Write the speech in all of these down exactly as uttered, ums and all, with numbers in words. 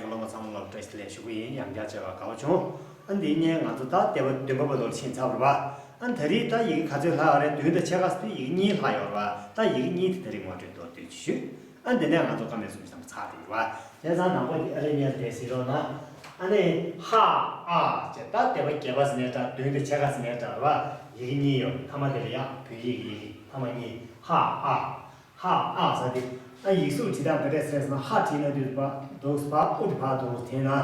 སློབ་མ་ཚང་མ་ལ་བཀྲ་ཤིས་བདེ་ལེགས་ཞུ་གི་ཡིན། ཡང་བསྐྱར་མཇལ་བར་དགའ་བ་བྱུང་། ཨ་འདི་ནས་ང་ཚོ་ད་སྡེ་པ་བདུན་པ་བར་དུ་ཕྱིན་ཚར་བ་རེད་པ། ཨ་ད་རེས་ད་ཡི་གེ་ག་ཚོད་ལྷག་ཡོད་རེད། བདུན་དང་ཕྱེད་ཀ་ཟེར་དུས་ཡི་གེ་གཉིས་ལྷག་ཡོད་རེད་པ། ད་ཡི་གེ་གཉིས་དེ་ད་རེས་ངོ་སྤྲོད་མདོར་བསྡུས་ཅིག་ཞུས། ཨ་འདི་ནས་ང་ཚོ་ཀ་མད་སུམ་བཞི་ཐམ་པ་ཚར་བསྡད་ཡོད་རེད་པ། བྱས་ཙང་དང་པོ་དེ་ཨ་རེ་ཉལ་དེ་ཟེར་རོགས་གནང་། ཨ་ནི་ཧ་ཨ་ཅེས། ད་སྡེ་པ་བརྒྱད་པ་ཟེར་ནའི་འདྲ། བདུན་དང་ཕྱེད་ཀ་ཟེར་ནའི་འདྲ་རེད་པ། ཡི་གེ་གཉིས་ཡོད། ཐ་མ་དེ་ལ་ཡང་བོད་ཡིག་གི་ཡི་གེ་ཐ་མ་གཉིས། ཧ་ཨ། ཧ་ཨ་ཟེར་དེ། ཨ་ཡིག་གཟུགས་བྲིས་སྟངས་ག་འདྲས་ཟེར་ན། ཧ་བྲིས་ན་དུས་ཕར་འདུག་ཕར་དབུ་དེ་ཕར་འདུག་འཐེན་ན།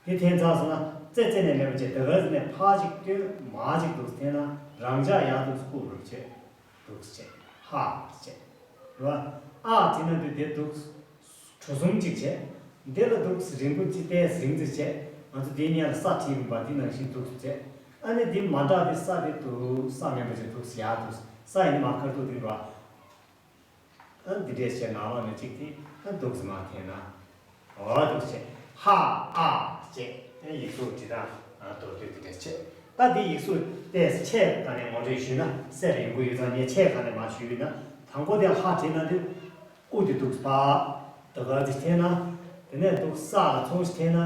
དེ་འཐེན་ཚར་སོང་ན་རྩེ་རྩེ་ནས་མེད་པ་བྱས། ད་ག་ཟེར་ནས་ཕར་ཅིག་བཏོན། མར་ཅིག་འདུག་འཐེན་ན། རང་འཇགས་ཡར་འདུག་བཀུག་རུབ་བྱས། འདུག་བྱས། ཧ་བྱས། རེད་པ། ཨ་བྲིས་ན་དུས་དེ་འདུག་གྲུ་གསུམ་ཅིག་བྱས། འདི་ལ་འདུག་རིང་པོ་ཅིག་ཏོག་ཙམ་རིང་ཙམ་བྱས། ང་ཚོ་དེའི་སྔོན་ལ་ས་བྲིས་ཡོད་པ་འདི་ནང་བཞིན་འདུག་བྱས། ཨ་ནི་འདི་མ་འདྲ་སྟེ། ས་དེ་འདུག་ས་མེད་པ་བྱས་འདུག་ཡར་འདུག་ས་ཡིན་ན་མར་ཁ་ཐུག་དེ་རེད་པ། ཨ་འདི་འདྲས་བྱས་ནང་ལོགས་ནས་གཅིག་དེ། ཨ་འདུག་སེ་མར་འཐེན་ན། འོ་འདུག་སེ་བྱས། ཧ་ཨ་བྱས། ཨ་ཡིག་གཟུགས་བྲིས་སྟངས་མདོར་བསྡུས་འདི་འདྲས་བྱས། ད་འདི་ཡིག་གཟུགས་ཏོག་ཙམ་ཆེ་སྒང་ནས་ངོ་སྤྲོད་ཞུས་ན། གསལ་ཡོང་གི་ཡོད་ཙང་ངས་ཆེ་སྒང་ནས་མར་ཞུས་པ་ཡིན་ན། དང་པོ་དེ་ཧ་བྲིས་ན་དུས་དབུ་དེ་འདུག་སེ་ཕར་ད་ག་ཙམ་འཐེན་ན། དེ་ནས་འདུག་སེ་ས་ལ་ཚུར་འཐེན་ན།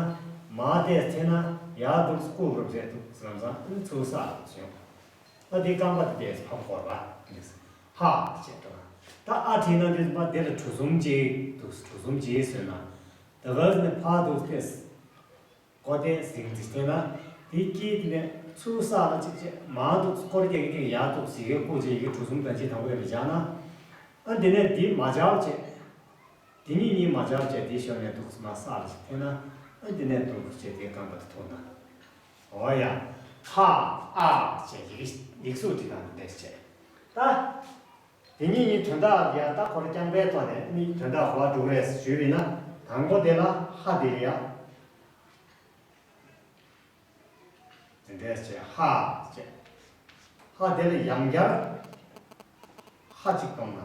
མར་ཏོག་ཙམ་འཐེན་ན། ཡར་འདུག་སེ་བཀུག་རུབ་བྱས་འདུག་སེ་ལམ་སང་ཨ་ནི་ཚུར་ས་ལ་འདུག་སེ་ཡོང་། ད་འདི་རྐང་པ་དེ་ཏོག་ཙམ་ཕར་འཁོར་བ་འདུག་སེ་ཧ་བྱས་འགྲོ། ད་ཨ་བྲིས་ན་དུས་ཕར་དེ་ལ་གྲུ་གསུམ་ཅིག་འདུག་སེ། གྲུ་གསུམ་ཅིག་བཟོས་ན། ད་ག་ཟེར་ནས་ཕར་འདུག་སེ་ཏོག་ཙམ་མགོ་ཏོག་ཙམ་རིང་ཙམ་འཐེན་ན། དེའི་དཀྱིལ་དེ་ནས་ཚུར་ས་ལ་གཅིག་བྱས། མར་འདུག་སེ་སྐོར་རྒྱག་གི་ཡར་འདུག་སེ་ཡི་གེ་བཀུག་བྱས། ཡི་གེ་གྲུ་གསུམ་དང་གཅིག་དང་པོ་ཡར་ལ་སྦྱར་ན། ཨ་འདི་ནས་འདི་མ་སྦྱར་བྱས། དེ་གཉིས་གཉིས་མ་སྦྱར་བྱས། དེའི་ཞོར་ནས་འདུག་སེ་མར་ས་ལ་གཅིག་འཐེན་ན། ཨ་འདི་ནས་འདུག་སེ་བྱས་དེའི་རྐང་པ་དེ་ཐུག་ན། འོ་ཡ། ཧ་ཨ་བྱས་ཡི་གེ་ཡིག་གཟུགས་བྲིས་སྟངས་འདི་འདྲས་བྱས། ད་དེ་གཉིས་གཉིས་དོན་དག་ཡ། ད་ཁོ་རང་རྐྱང་པའི་ཐོག་ནས་ནི་དོན་དག་ག་པར་འགྲོ་གི་རེད་ཞུས་པ་ཡིན་ན། དང་པོ་དེ་ལ་ཧ་དེ་ལ་ཡ། དེ་འདྲས་བྱས་ཧ་བྱས། ཧ་དེ་ལ་ཡང་བསྐྱར་ཧ་གཅིག་གཏོང་ན།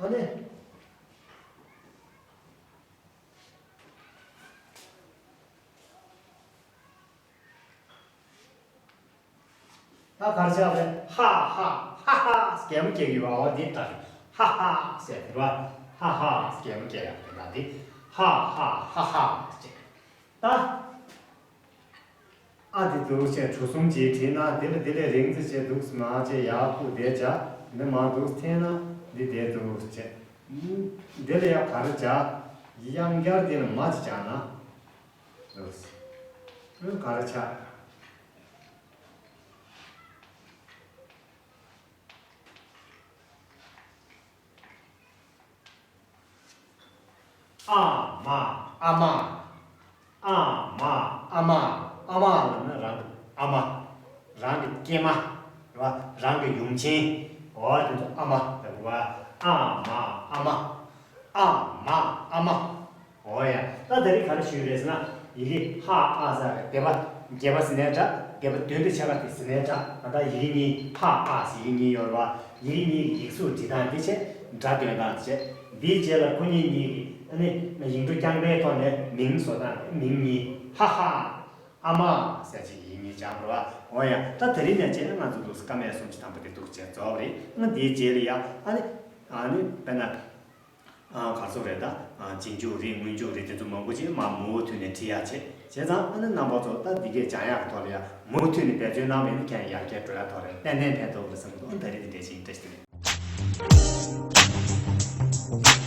ཨ་ནི། ད་ག་རེ་བྱས་པ་རེད། ཧ་ཧ་ཧ་ཧ་གད་མོ་བགད་ཀྱི་ཡོད་པ། འོ་འདི་ལྟར་ཧ་ཧ་ཟེར་དེ་རེད་པ། ཧ་ཧ་གད་མོ་བགད་ཡག་དེ་ལ་འདི། ཧ་ཧ་ཧ་ཧ་ཟེར། ད་ཨ་དེ་འདུག་སེ་གྲུ་གསུམ་ཅིག་བྲིས་ན། དེ་ལ་དེ་ལས་རིང་ཙམ་བྱས་འདུག་སེ་མར་བྱས་ཡར་བཀུག་བསྡད་བྱས། འདི་མར་འདུག་སེ་འཐེན་ན་འདི་བསྡད་འདུག་སེ་བྱས། འདི་ལ་ཡང་ག་རེ་བྱས། ཡང་བསྐྱར་དེ་ལ་མར་ཅིག་བྱས་ན། འདུག་སེ། ག་རེ་བྱས། ཨ་མ། ཨ་མ། ཨ་མ། ཨ་མ། ཨ་མ་ལབ་ན་རང་གི་ཨ་མ། རང་གི་སྐྱེས་མ། རེད་པ། རང་གི་ཡུམ་ཆེན། འོ་དེ་ཚོ་ཨ་མ་ལབ་རེད་པ། ཨ་མ། ཨ་མ། ཨ་མ། ཨ་མ། འོ་ཡ། ད་དེ་རིང་ག་རེ་ཞུས་རེད་ཟེར་ན། ཡི་གེ་ཧ་ཨ་ཟེར་བའི་སྡེ་པ་བརྒྱད་པ་ཟེར་ནའི་འདྲ། སྡེ་པ་བདུན་དང་ཕྱེད་ཀ་དེ་ཟེར་ནའི་འདྲ། ད་ལྟ་ཡི་གེ་གཉིས་ཧ་ཨ་ཟེར་ཡི་གེ་གཉིས་ཡོད་རེད་པ། ཡི་གེ་གཉིས་ཀྱི་ཡིག་གཟུགས་འབྲི་སྟངས་དེ་བྱས། སྒྲ་འདོན་སྟངས་དེ་བྱས། འདིའི་རྗེས་ལ་ཁོ་གཉིས་གཉིས་ཀྱི་ཨ་ནི་ཡིག་འབྲུ་རྐྱང་པའི་ཐོག་ནས་མིང་བཟོ་སྟངས། མིང་གཉིས། ཧ་ཧ། ཨ་མ་ཟེར་ཅིག་ཡིག་གཉིས་སྦྱར་དགོས་པ། འོ་ཡ། ད་དེ་རིང་ནས་བྱས་ང་ཚོ་འདུག་སེ་ཀ་མད་སུམ་ཅུ་ཐམ་པ་དེ་འདུག་སེ་རྫོགས་པ་རེད། ང་འདིའི་རྗེས་ལ་ཡ་ཨ་ནི་ཨ་ནི་དཔེར་ན། ཨ་ག་ཚོད་རེད། ད་ཨ་རྗེས་འཇུག་རེད། སྔོན་འཇུག་རེད། དེ་ཚོ་མང་པོ་ཅིག་མར་མུ་མཐུད་ནས་བྲིས་ཡག་བྱས། བྱས་ཙང་ཨ་ནི་རྣམ་པ་ཚོ་ད་འདི་གས་སྦྱང་ཡག་གི་ཐོག་ལ་ཡ་མུ་མཐུད་ནས་འབད་བརྩོན་གནང་བ་ཡིན་ན་ཁྱེད་ཡར་རྒྱས་འགྲོ་ཡག་ཐོག་ལ་ཏན་ཏན་ཕན་ཐོགས་རེད་བསམ་གི་འདུག་ཨ་ད་རེས་འདི་འདྲས་ཞིག་ཡིན། བཀྲ་ཤིས་བདེ་ལེགས།